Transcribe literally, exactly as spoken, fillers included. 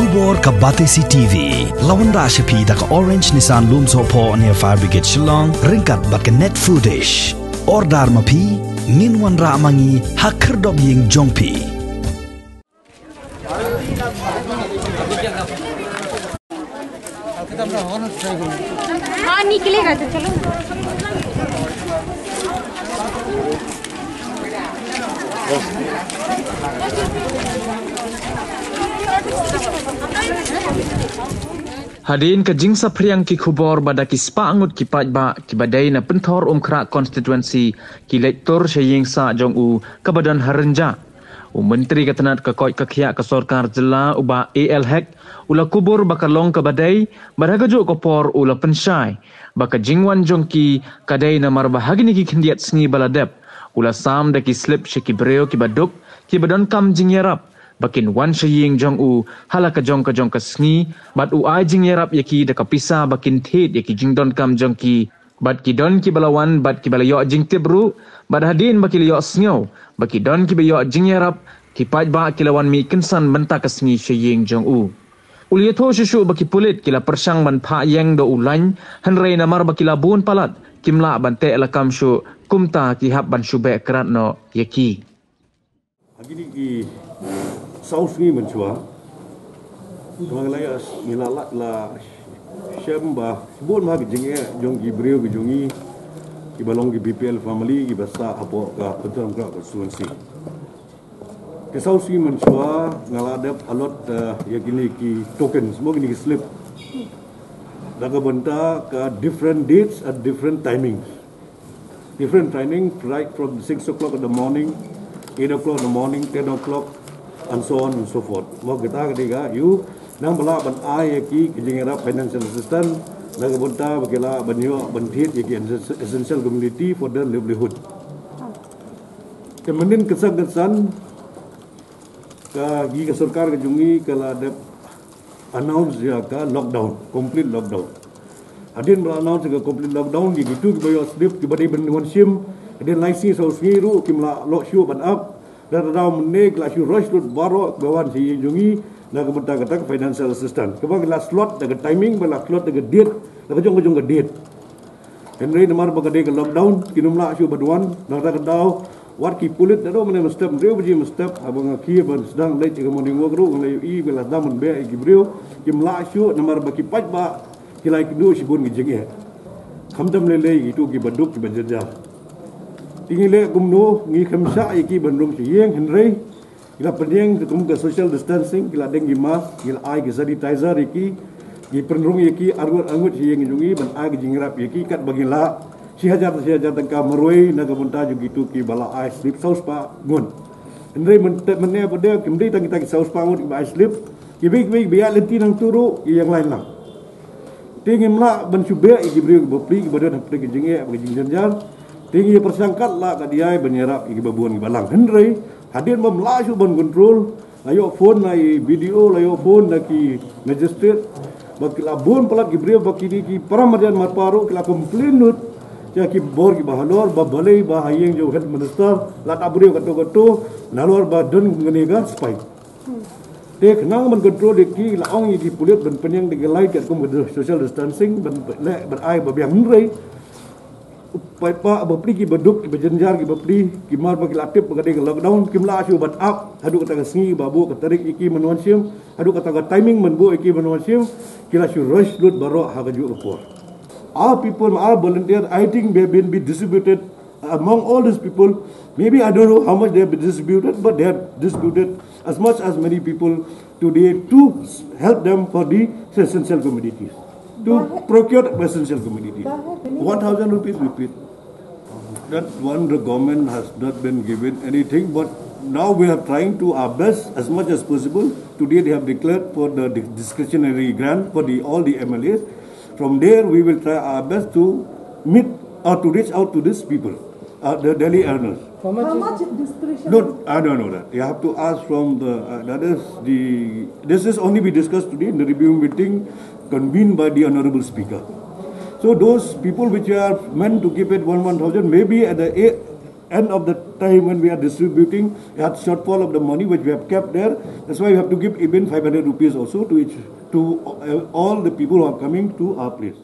Khubor ka Batesi T V la wanrah sha phi da ka Orange Nissan Lumsohphoh near Fire Brigade Shillong ryngkat bad ka Net Foodish. Order ma phi, ngin wanrah ma ngi ha khyrdop ïing jong phi. हाँ, निकलेगा तो चलो ना। Hadien ka jingsaphriang ki khubor ba da ki spah ngut ki paidbah kiba dei na Pynthorumkhrah Constituency ki leit tur sha ïing sah jong u kaba don ha Rynjah, u Myntri ka tnat ka koit ka khiah ka sorkar jylla u Bah A L Hek u la kubur ba ka long kaba dei, bad ha kajuh ka por u la pynshai ba ka jingwan jong ki ka dei namar ba ha kine ki khyndiat sngi ba la dep u la sam da ki slip sha ki briew kiba duk kiba donkam jingïarap ba kin wan sha ïing jong u ha la ka jong ka jong ka sngi, bad u ai jingïarap ïa ki da ka pisa ba kin thied ïa ki jingdonkam jong ki. Bad ki don kiba la wan bad kiba la ïoh jingtip ruh, bad hadien ba ki la ïohsngew ba ki don kiba ïoh jingïarap, ki paidbah ki la wan mih kynsan mynta ka sngi sha ïing jong u. U la ïathuh shuh shuh ba ki pulit ki la pyrshang ban phah ïeng da u lain, hynrei namar ba ki la bun palat, kim lah ban teh lakam shuh, kumta ki hap ban shu beh krad noh ïa ki. Ha kine ki saw sngi mynshuwa, kumba ngi la ïa, ngi la, la, la shem ba bun bha ki jingeh jong ki briew ki jong ngi kiba long ki B P L family kiba sah hapoh ka Pynthorumkhrah constituency. Ki saw sngi mynshuwa nga la dep allot, eh, ïa kine ki tokens, mo, kine ki slip, da ka bynta ka different dates at different timings. Different timing, right from six o'clock in the morning, eight o'clock in the morning, ten o'clock, and so on and so forth. Mo, kita ka dei ka ïa u nang ba lah ban ai ïa ki ki jingïarap financial assistance na ka bynta ba ki lah ban ïoh ban thied ïa ki essential commodity for their livelihood. Te mynnin kynsan kynsan ka, ngi ka sorkar ka jong ngi ka la dep announce ïa ka lockdown, complete lockdown. Hadien ba la announce ïa ka complete lockdown, ngi kitu kiba ïoh slip kiba dei ban wan shim hadien lai sngi saw sngi ruh kim lah loh shuh ban ap. Da ka daw mynne ki la shu rush lut baroh kiba wan sha ïing jong ngi na ka bynta kata ka financial assistance kaba ki la slot da ka timing, ba la slot da ka date, da ka jong ka jong ka date. Hynrei namar ba ka dei ka lockdown, kin ym lah shuh ban wan, na kata ka daw wat ki pulit naduh mynne mynstep, hynriew baje mynstep, haba nga khie ban sdang leit ïa ka morning walk ruh, nga la ïohi ba la sdang ban beh ïa ki briew, kim lah shuh namar ba ki paidbah ki la ïakynduh shibun ki jingeh. Khamtam lei lei kitu kiba duk kiba jynjar. Te ngi leh kumno, ngi khlem shah ïa ki ban rung sha ïing, hynrei ki la pynïeng kum ka social distancing, ki la deng ki mask, ki la ai ki sanitizer ïa ki, ki pynrung ïa ki arngut arngut sha ïing jong ngi ban ai ki jingïarap ïa ki katba ngi lah, shi hajar shi hajar tyngka marwei na ka bynta jong kitu kiba la ai slip saw spah ngut. Hynrei mynta mynne pat de kim dei tang kita ki saw spah ngut kiba ai slip, kiwei kiwei ba ïaid lynti nangtu ruh ki ïeng lain lang. Te ngim lah ban shu beh ïa ki briew kiba pli kiba don hapdeng ki jingeh bad ki jingjynjar. Te ngi pyrshang katba lah katba ïai ban ïarap ïa kiba bun kiba lang. Hynrei hadien bym lah shuh ban control, la ïoh phone na i B D O, la ïoh phone na ki magistrate, ba ki la bun palat ki briew ba kine ki para marjan marpa ruh ki la complain lut ïa ki bor kiba halor, ba balei ba ha ïing jong head minister la da briew katto katto, nalor ba don kane ka spy. Te khnang ban control ïa ki, la ong ïa ki pulit ban pynïeng da ki light katkum ka social distancing ban leh ban ai ba biang, hynrei u paidbah ba pli kiba duk kiba jynjar kiba pli, ki mar ba ki la tip ba ka dei ka lockdown, kim lah shuh ban ap haduh kata ka sngi ba buh ka tarik ïa ki ban wan shim, haduh kata ka timing ban buh ïa ki ban wan shim, ki la shu rush lut baroh ha kajuh ka por. Our people, our volunteer, I think they have been, been distributed among all these people. Maybe I don't know how much they have distributed, but they have distributed as much as many people today to help them for the essential commodities, to procure essential commodities. One thousand rupees we paid. That one, the government has not been given anything, but now we are trying to our best as much as possible. Today they have declared for the di-, discretionary grant for the, all the M L As. From there, we will try our best to meet or to reach out to these people, uh, the daily earners. How much is discretion? No, I don't know that. You have to ask from the, uh, that is the, this is only we discussed today in the review meeting convened by the Honorable Speaker. So those people which are meant to give it one, one thousand, maybe at the e-, end of the time when we are distributing, we had shortfall of the money which we have kept there. That's why we have to give even five hundred rupees also to each, to uh, all the people who are coming to our place.